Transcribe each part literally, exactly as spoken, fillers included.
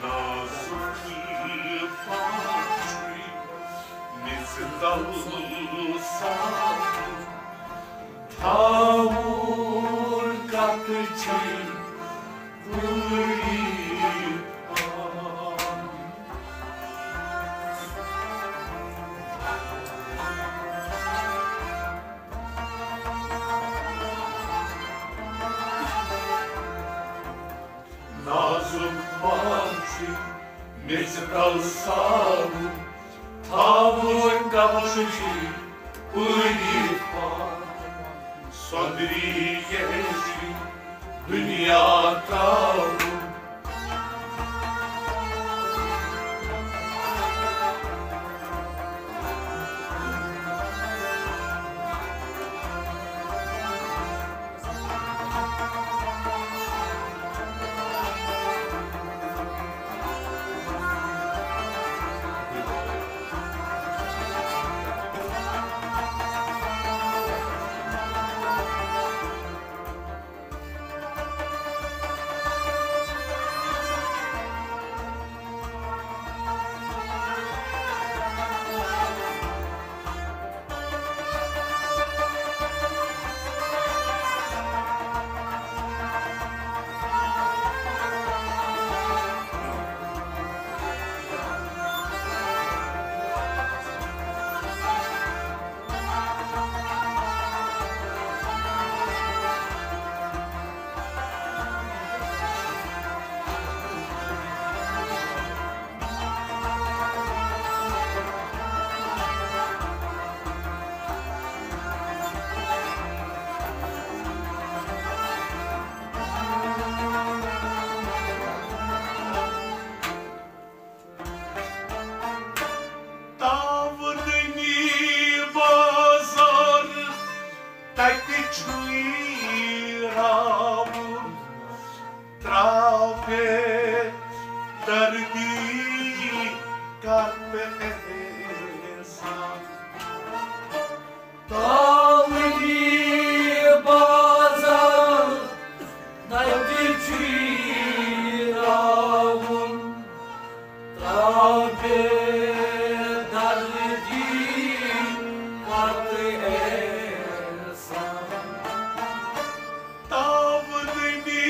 نازُک پانہٕ چھُے میٚژِ تل ساوُن، تھاوُن کتھ چھُے وُنہِ پان۔ نازُک پان چھُے میٚژِ تل ساوُن، تھاوُن کتھ چھُے پٲرِتھ پان۔ سۄندری کیٛاہ چھُے دُنیا ترٛاوُن۔ تاونی بازار تتہِ چھُے راوُن، ترٛاو بے دردی کر تہٕ احسان۔ تاونی بازار تتہِ چھُے راوُن، ترٛاو بے دردی پتہٕ احسان۔ تاونی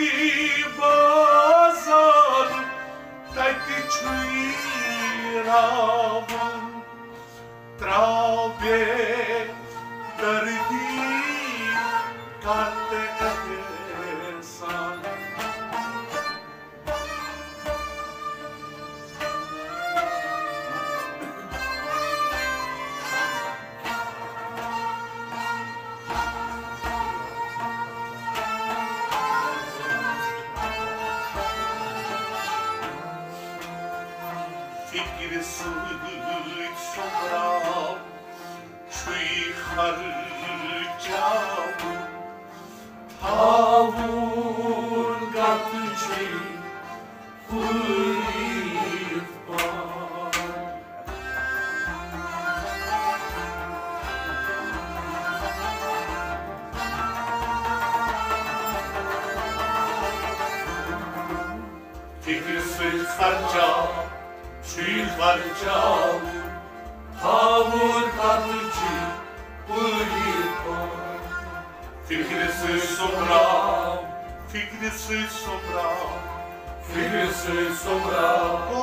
بازار تتہِ چھُے راوُن، ترٛاو بے دردی کر تہٕ احسان۔ فکرِ سۭتۍ سوٚمبراو چھُے خرچاوُن، تھاوُن کتھ چھُے پٲرِتھ پان۔ فکرِ سۭتۍ خرچاو چھُے خرچاوُن، تھاوُن کتھ چھُے پٲرِتھ پان۔ فکرِ سۭتۍ سوٚمبراو، فکرِ سۭتۍ سوٚمبراو، فکرِ سۭتۍ سوٚمبراو، او،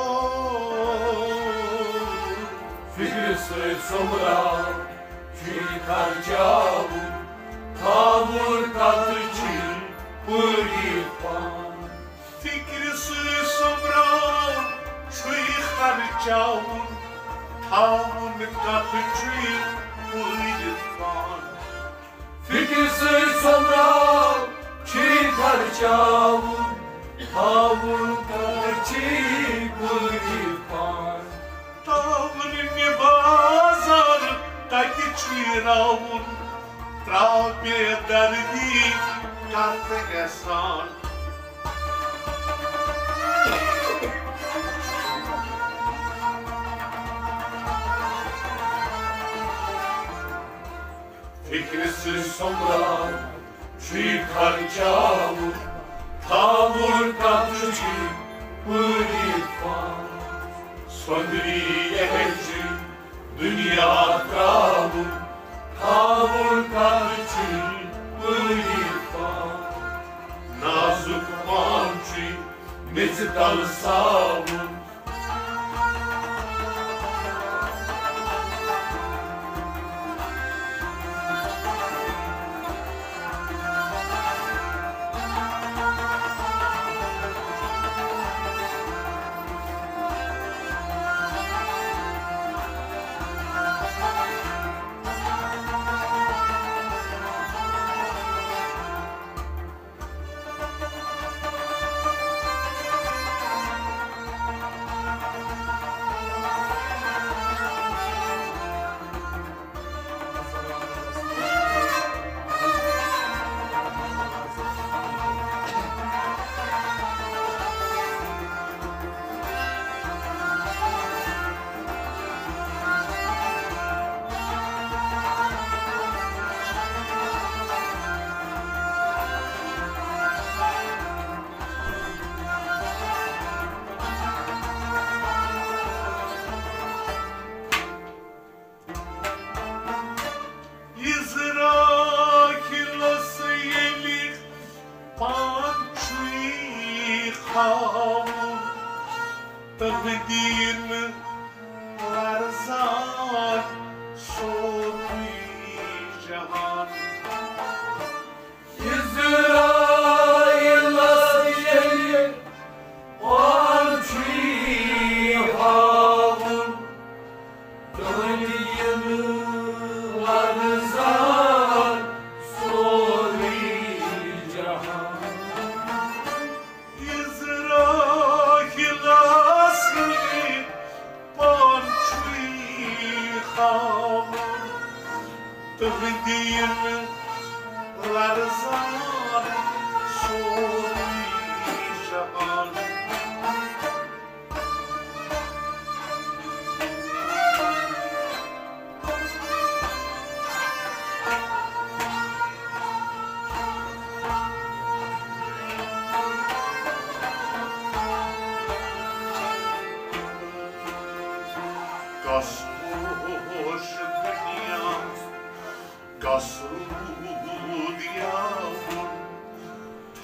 فکرِ سۭتۍ سوٚمبراو، چھُے خرچاوُن، تھاوُن کتھ چھُے پٲرِتھ پان۔ فکرِ سۭتۍ سوٚمبراو چھُے خرچاوُن، تھاوُن کتھ چھُے پٲرِتھ پان۔ فکرِ سۭتۍ سوٚمبراو چھُے خرچاوُن، تھاوُن کتھ چھُے پٲرِتھ پان۔ تاونہِ بازار تتہِ چھُے راوُن، ترٛاو بے دردی کر تہٕ احسان۔ فکرِ سۭتۍ سوٚمبراو چھُے خرچاوُن، چھُ پوٗرٕ پان۔ سۄندری یہِ ہیٚچھِ دُنیا ترٛاوُن، تھاوُن کَتھ چھُ پوٗرٕ پان۔ نازُک پان چھُ میٚژِ تَل ساوُن۔ عزرائیلس ییٚلہِ پان چھُے ہاوُن، تہٕ دِیِن لرزان سورُے جہان۔ عزرائیلس ییٚلہِ پان چھُے ہاوُن، تہٕ دِیِن لرزان سورُے جہان۔ عزرائیلس ییٚلہِ پان چھُے ہاوُن، تہٕ دِیِن لرزان سورُے جہان۔ کس پوش دُنیا، کس روٗد یاوُن،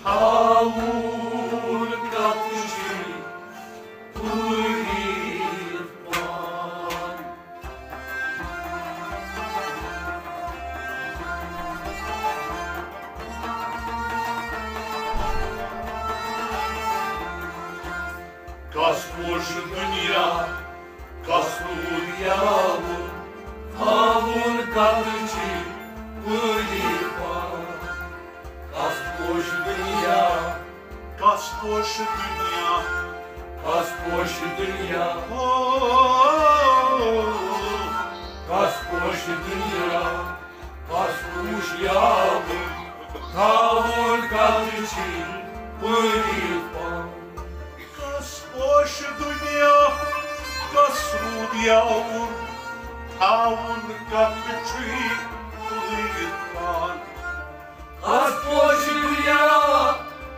تھاوُن کتھ چھُے پوٗرٕ پان۔ کس پوش دُنیا، کس روٗد یاوُن، تھاوُن کتھ چھُے پوٗرٕ پان۔ کس پوش دُنیا، کس پوش دُنیا، کس پوش دُنیا۔ او، کس پوش دُنیا، کس پوش یاوُن، تھاوُن کتھ چھُے پوٗرٕ پان۔ کس پوش دُنیا، کس روٗد یاوُن، تھاوُن کتھ چھُے پوٗرٕ پان۔ کس پوش دُنیا،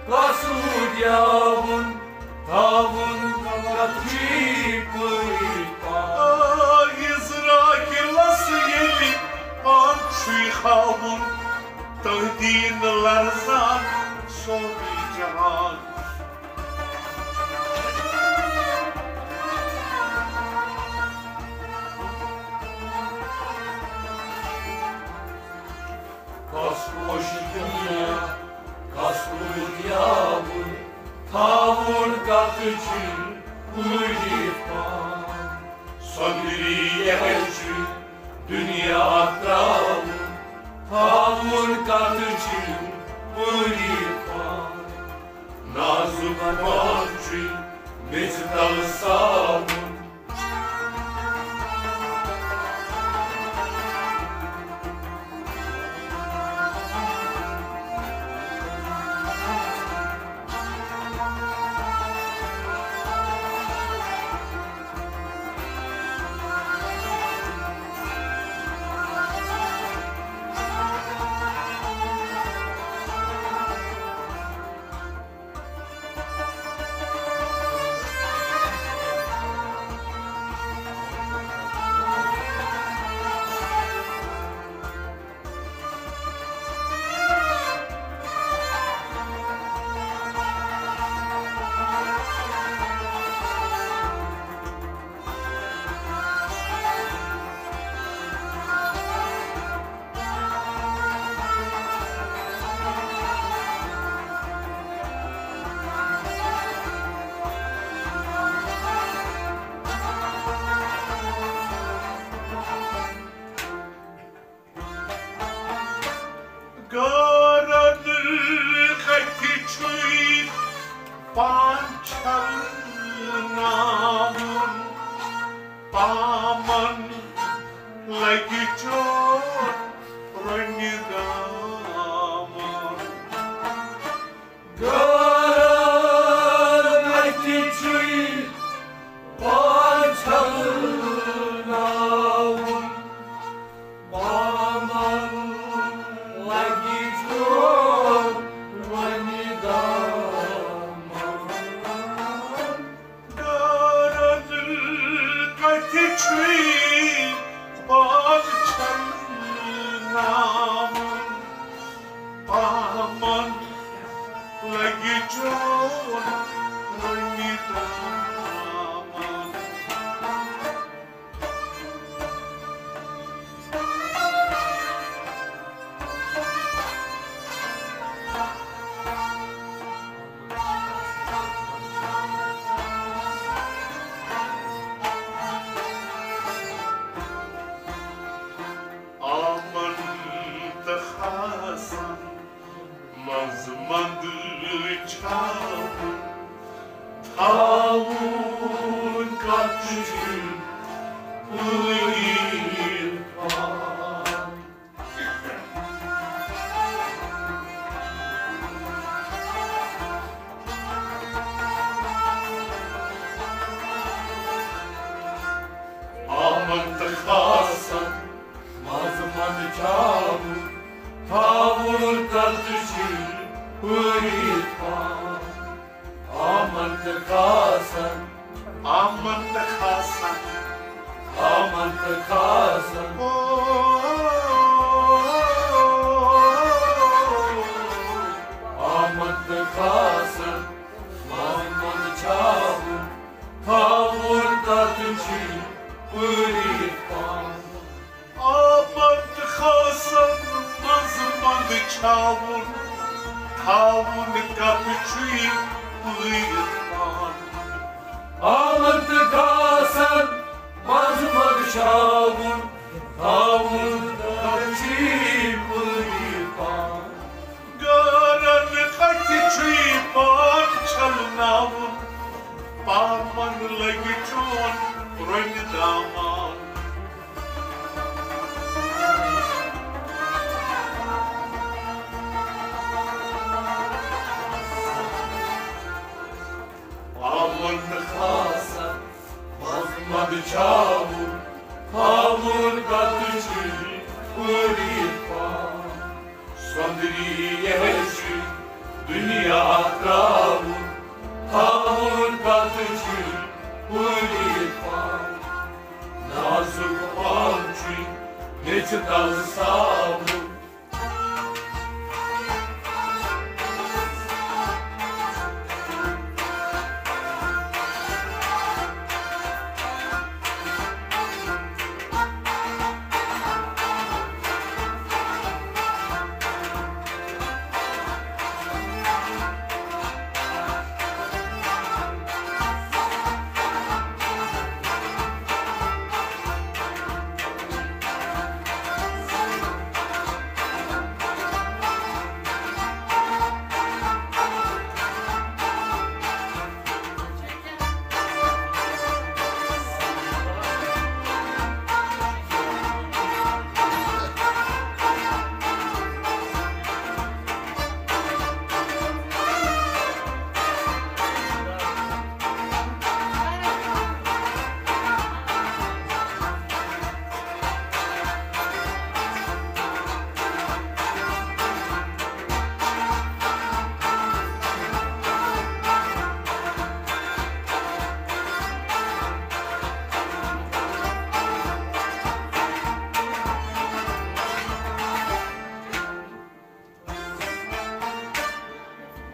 کس روٗد یاوُن، تھاوُن کتھ چھُے پوٗرٕ پان۔ آ، عزرائیلس ییٚلہِ پان چھُے ہاوُن، تہٕ دِیِن لرزان سورُے جہان۔ کس پوش دُنیا، کس روٗد یاوُن، تھاوُن کتھ چھُے پوٗرٕ پان۔ سۄندری یہِ ہیٚچھِ دُنیا ترٛاوُن، تھاوُن کتھ چھُے پوٗرٕ پان۔ نازُک پان چھُے میٚژِ تل ساوُن۔ پان چھلناوُن، پامن لگہِ چوٹ رۄنہِ دامن۔ غٲرن اَتھِ چھُے پان چھلناوُن، پامن لگہِ چوٹ رۄنہِ دامن۔ غٲرن اَتھِ چھُے پان چھلناوُن، پامن لگہِ چوٹ رۄنہِ دامن۔ آمن تہٕ کھسن، منٛزٕ منٛزٕ چھاوُن، تھاوُن کتھ چھُ پٲیِتھ پان۔ آمن تہٕ کھسن، منٛزٕ منٛزٕ چھاوُن، تھاوُن کتھ چھُ پٲیِتھ پان۔ آمن تہٕ کھسن، آمن تہٕ کھسن، آمن تہٕ کھسن۔ او، آمن تہٕ کھسن، منٛزٕ منٛزٕ چھاوُن، تھاوُن کتھ چھُ پٲیِتھ پان۔ آمن تہٕ کھسن، منٛزٕ منٛزٕ چھاوُن، تھاوُن کتھ چھُے پٲیِتھ پان۔ آمن تہٕ کھسن، منٛزٕ منٛزٕ چھاوُن، تھاوُن کتھ چھُے پٲیِتھ پان۔ غٲرن اَتھِ چھُے پان چھلناوُن، پامن لگہِ چوٹ رۄنہِ دامن۔ آمن تہٕ کھسن، منٛزٕ منٛزٕ چھاوُن، تھاوُن کتھ چھُے پٲیِتھ پان۔ سۄندری یہے چھُ دُنیا تراوُن، تھاوُن کتھ چھُے پٲیِتھ پان۔ نازُک پان چھُے میٚژِ تل ساوُن۔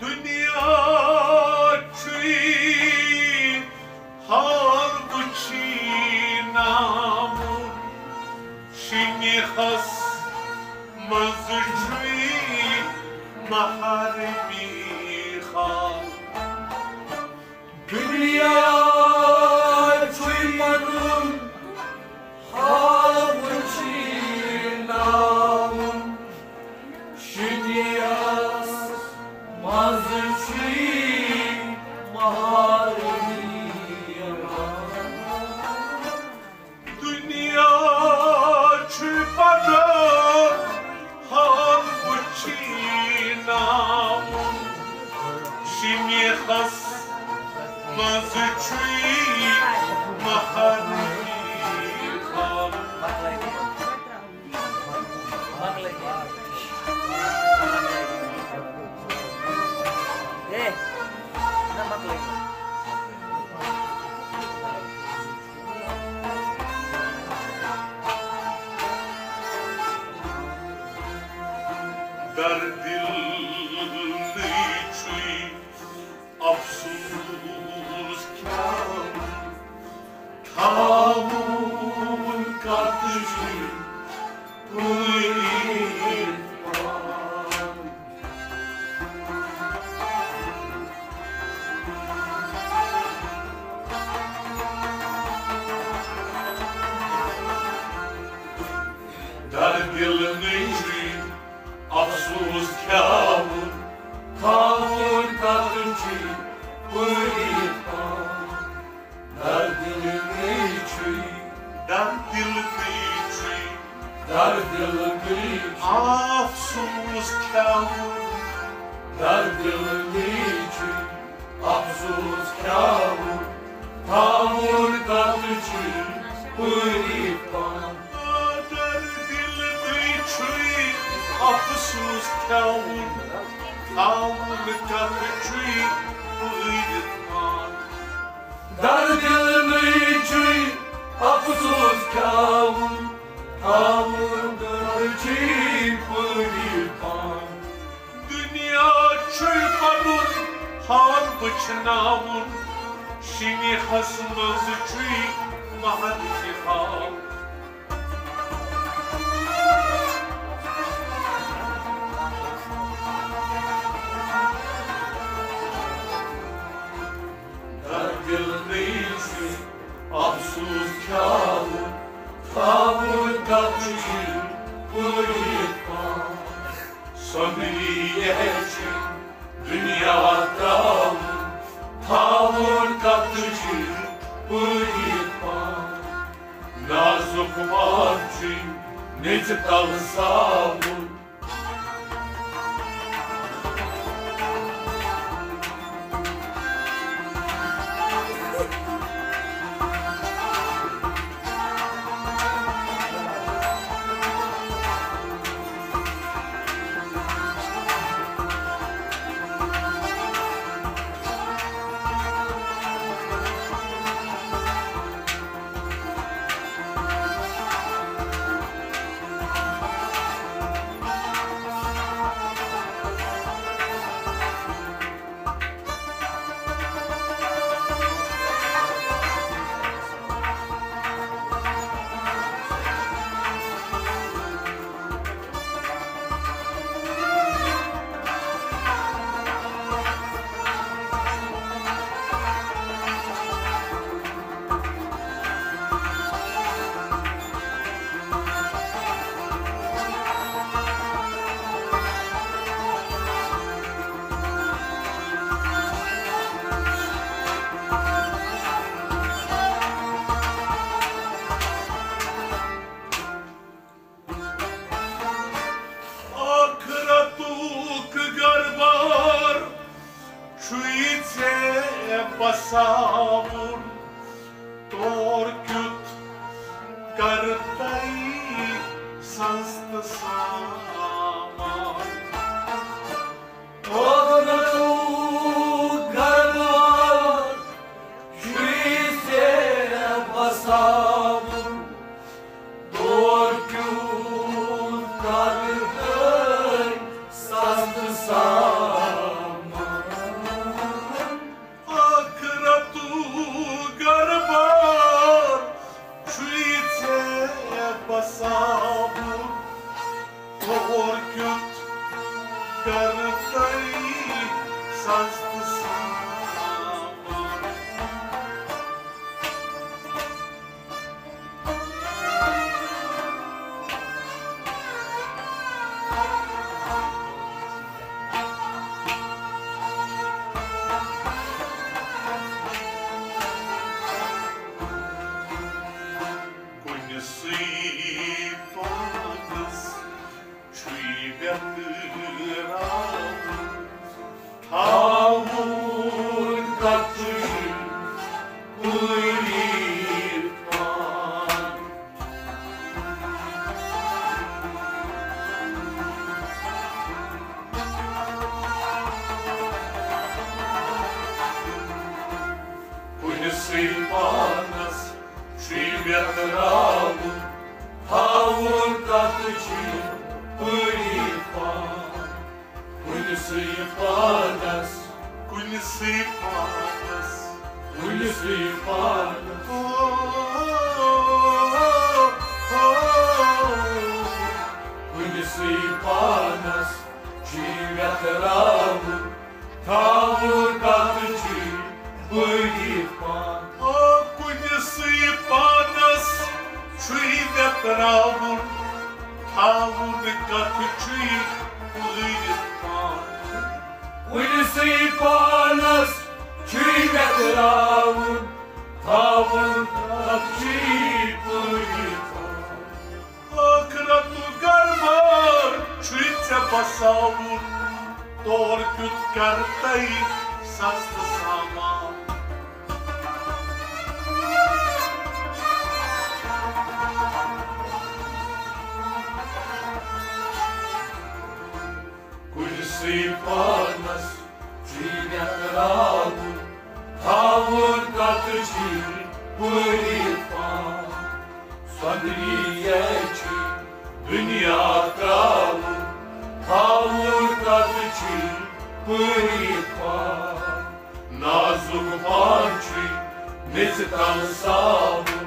دُنیا چھُے حال وٕچھِناوُن، شِنِہَس منٛز چھُے محرمی حال۔ دُنیا چھُے پَنُن حال وٕچھِناوُن، شِنِہَس منٛز چھُے شیٖنہٕ ہس منٛز چھُے مہر خال۔ در دل نٔے چھُے افسوس کھیوٚن، تھاوُن کتھ چھُے پٲرِتھ پان۔ در دل نٔے چھُے افسوس کھیوٚن، تھاوُن کتھ چھُے پٲرِتھ پان۔ در دل نٔے چھُے، در دل نٔے چھُے، در دل نٔے چھُے۔ افسوس کھیوٚن، در دل نٔے چھُے۔ افسوس کھیوٚن، تھاوُن کتھ چھُے پٲرِتھ پان۔ در دل نٔے چھُے، افسوس کھیوٚن، تھاوُن کتھ چھُے پٲرِتھ پان۔ در دل نٔے چھُے، افسوس کھیوٚن، تھاوُن کتھ چھُے پٲرِتھ پان۔ دُنیا چھُے پَنُن حال وٕچھناوُن، شیٖنہٕ ہس منٛز چھُے مہر تہِ حال۔ در دل نٔے چھُے افسوس کھیوٚن، تھاوُن کتھ چھُے پٲرِتھ پان۔ سۄنٛدری ہیٚچھِ دُنیا ترٛاوُن، تھاوُن کتھ چھُے پٲرِتھ پان۔ نازُک پان چھُے میٚژِ تل ساوُن۔ ٲخرتُک گرٕ بار چھُے ژےٚ بساوُن، تور کیُتھ کرٕ تۄہہِ سستہٕ سامان۔ ٲخرتُک گرٕ بار چھُے ژےٚ بساوُن، تور کیُتھ کرٕ تۄہہِ سستہٕ سامان۔ ٲخرتُک گرٕ بار چھُے ژےٚ بساوُن، پانس چھُے ویتراوُن، تھاوُن کتھ چھُے پٔرِتھ پان۔ کُنہِ سٕے پانس، کُنہِ سٕے پانس، کُنہِ سٕے پانس، کُنہِ سٕے پانس چھُے ویتراوُن، تھاوُن کتھ چھُے پٔرِتھ پان۔ آ، کُنہِ سٕے پانس چھُے ویتراوُن، تھاوُن کتھ چھُے پٔرِتھ پان۔ کُنہِ سٕے پانس چھُے ویتراوُن، تھاوُن کتھ چھُے پٔرِتھ پان۔ ٲخرتُک گرٕ بار چھُے ژےٚ بساوُن، تور کیُتھ کرتَے سستہٕ سامان۔ کُنہِ سٕے پانس چھُے ویتراوُن، تھاوُن کتھ چھُے پٔرِتھ پان۔ سۄندری چھُے دُنیا ترٛاوُن، تھاوُن کتھ چھُے پٔرِتھ پان۔ نازُک پان چھُے میٚژِ تل ساوُن۔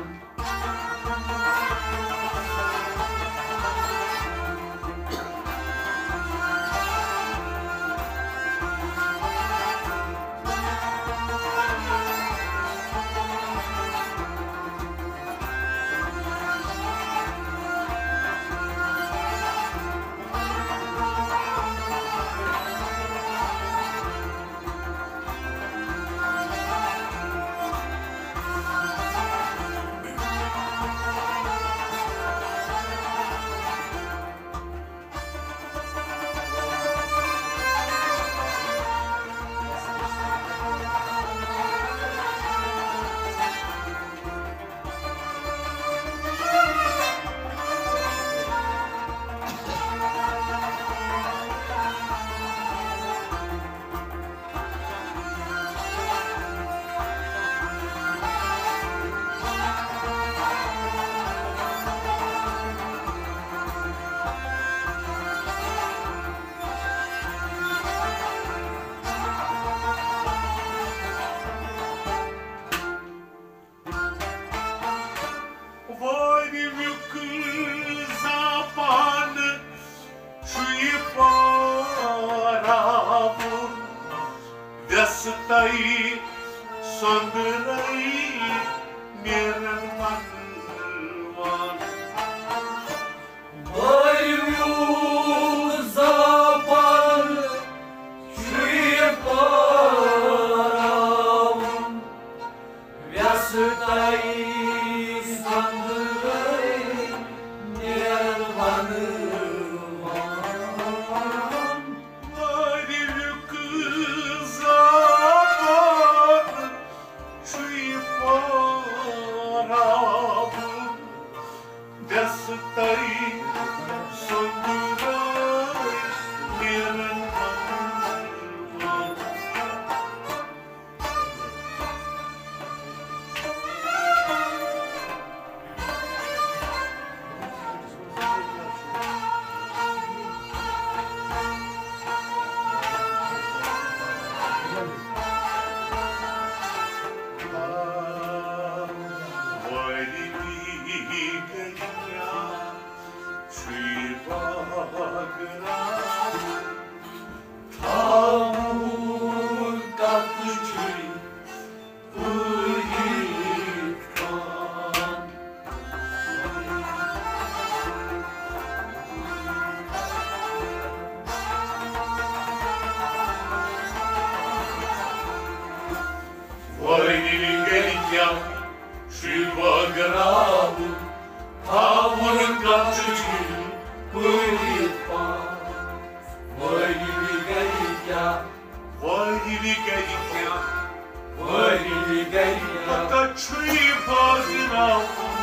وٲرِویُک زاپان چھُے پاراوُن، وٮ۪ستَے سۄنٛدرَے نیرَن وَنوان۔ بٲیِو زاپان چھُے پاراوُن، وٮ۪ستَے سۄنٛدرَے نیرَن وَنوان۔ بٲیِو زاپان چھُے پاراوُن، وٮ۪ستَے سۄنٛدرَے نیرَن وَنوان۔ وٲیِل گرِ کیٛاہ چھُے بٲگراوُن، تھاوُن کتھ چھُے پٔرِتھ پان۔ وٲیِل گرِ کیٛاہ، وٲیِل گرِ کیٛاہ، وٲیِل گرِ کیٛاہ، کتھ چھُے بٲگراوُن۔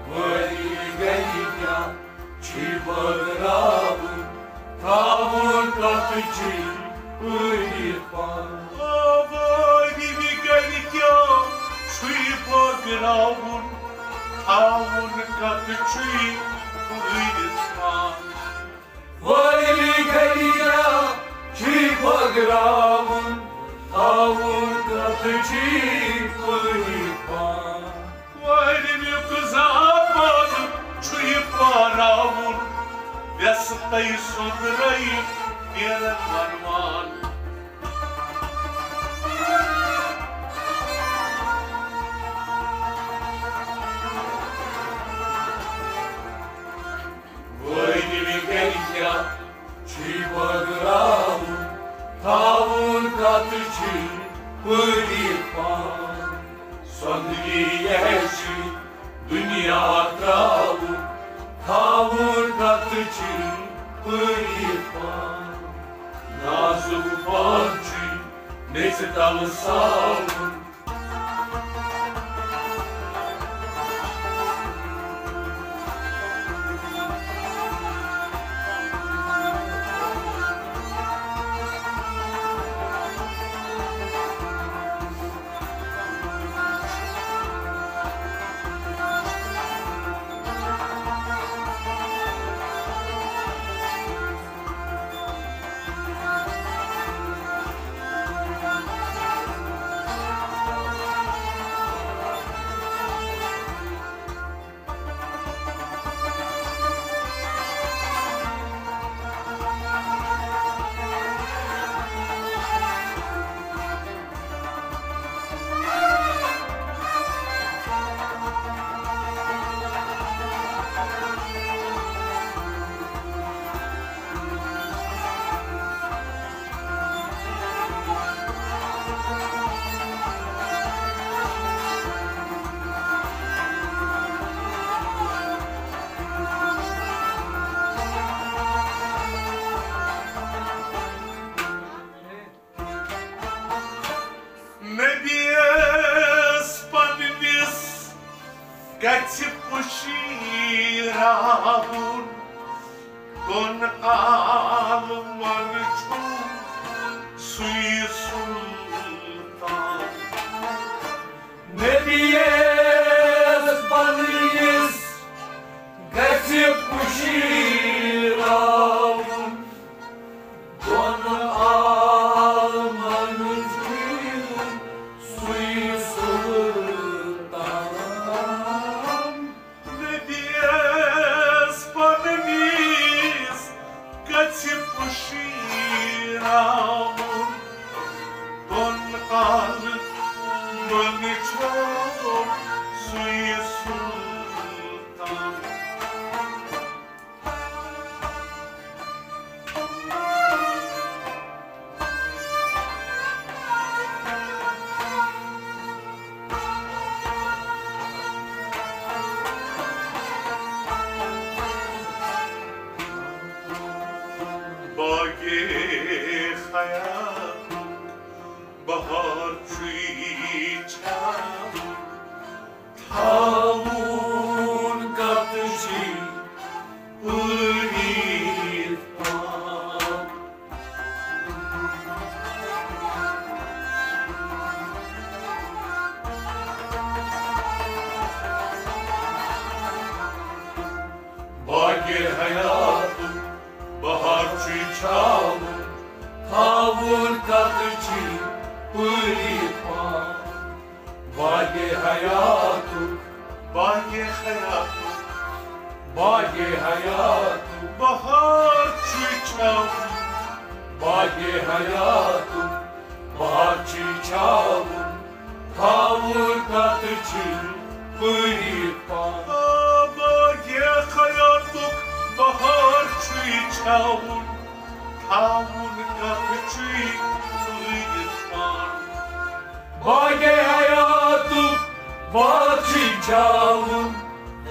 وٲیِل گرِ کیٛاہ چھُے بٲگراوُن، تھاوُن کتھ چھُے پٔرِتھ پان۔ آ، وٲیِل گرِ کیٛاہ چھُے کتھ چھُے پٲرِتھ پان؟ وٲرِو گریا چھُے بٲگراوُن، تھاوُن کتھ چھُے پٲرِتھ پان۔ وٲرِو زاپان چھُے پاراوُن، وٮ۪سہٕ تَے سۄنٛدرَے نیرن وَنوان۔ وٲرِو گرِ کیٛاہ چھُے بٲگراوُن، تھاوُن کتھ چھُے پٲرِتھ پان۔ سۄنٛدری یہِ چھُے دُنیا ترٛاوُن، تھاوُن کتھ چھُے پٲرِتھ پان۔ نازُک پان چھُے میٚژِ تل ساوُن۔ نبیَس پننِس گژھِ پُشیراوُن، دۄن عالمن چھُ سُے سُلطان۔ نبیَس پننِس گژھِ پُشیراوُن، دۄن عالمن چھُ سُے سُلطان۔ نبیَس پننِس گژھِ پُشیراوُن، دۄن عالمن چھُ سُے سُلطان۔ باغِ حیات بہار چھُے چھا تھاوُن کتھ چھُے پٲرِتھ پان۔ باغِ حیاتُک بہار چھُے چھاوُن، تھاوُن کتھ چھُے پٲرِتھ پان۔ باغِ حیاتُک، باغِ حیاتُک، باغِ حیاتُک بہار چھُے چھاوُن۔ باغِ حیاتُک بہار چھُے چھاوُن، تھاوُن کتھ چھُے پٲرِتھ پان۔ آ، باغِ حیاتُک بہار چھُے چھاوُن، تھاوُن کتھ چھُے پٲرِتھ پان۔ باغِ حیاتُک بہار چھُے چھاوُن،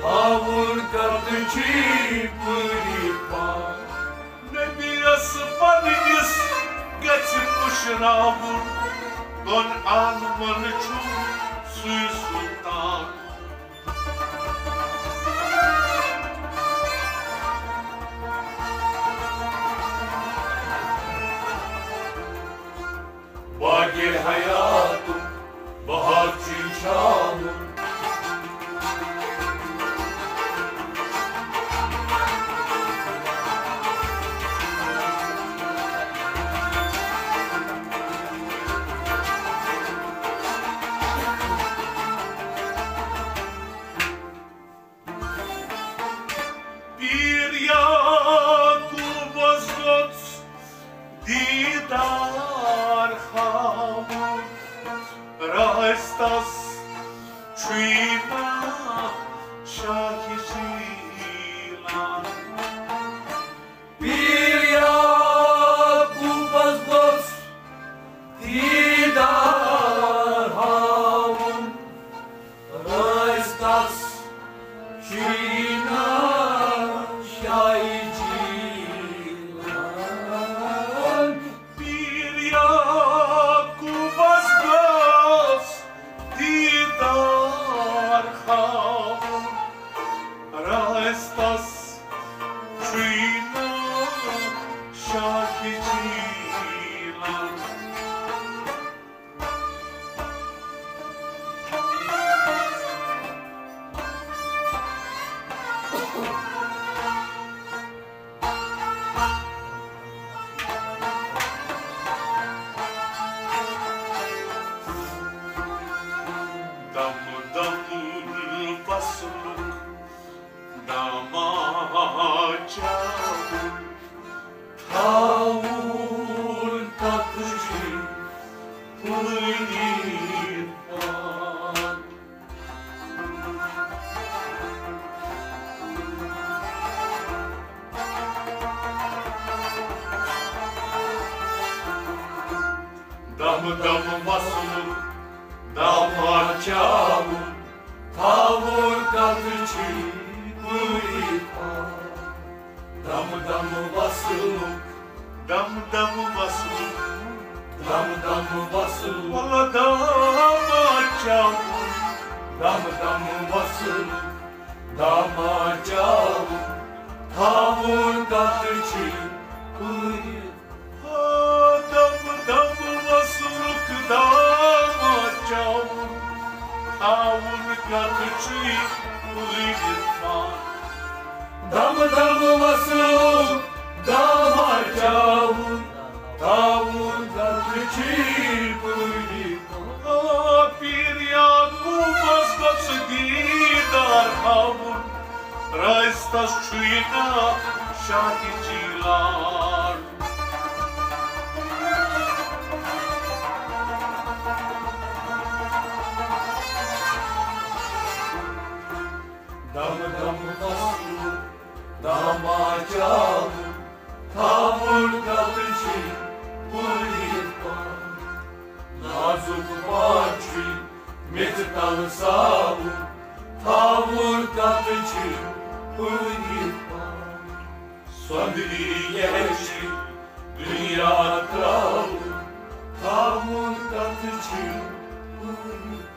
تھاوُن کتھ چھُے پٲرِتھ پان۔ نبیَس پننِس گژھِ پُشراوُن، دۄن عالمن چھُ سُے سُلطان۔ باغِ حیاتُک بہار چھُے چھاوُن۔ تس چھُے ناو شاہہِ جیلان۔ پیٖر یعقوبس گوٚژھ دیٖدار ہاوُن، رٲژ تس چھُے ناو شاہہِ جیلان۔ پیٖر یعقوبس گوٚژھ دیٖدار ہاوُن، رٲژ تس چھُے ناو شاہہِ جیلان۔ دم دم وصلُک داماچاوُن، تھاوُن کتھ چھُے پُلنی پان۔ دم دم وصلُک داماچاوُن، تھاوُن کتھ چھُے پُلنی پان۔ دم دم وصلُک، دم دم وصلُک، دم دم وصلُک، ولا داماچاوُن۔ دم دم وصلُک داماچاوُن، تھاوُن کتھ چھُے پُلنی۔ دم دم وصلُک داماچاوُن، تھاوُن کتھ چھُے پُلنی پان۔ دم دم وصلُک داماچاوُن، تھاوُن کتھ چھُے پُلنی پان۔ آ، پیٖر یعقوبس گوٚژھ دیٖدار ہاوُن، رٲژ تس چھُے ناو شاہہِ جیلان۔ دم دم وصلُک داماچاوُن، تھاوُن کتھ چھُے پُلنی پان۔ نازُک پان چھُے میٚژِ تل ساوُن، تھاوُن کتھ چھُے پُلنی پان۔ سۄندری یچھِ دُنیا ترٛاوُن، تھاوُن کتھ چھُے پُلنی پان۔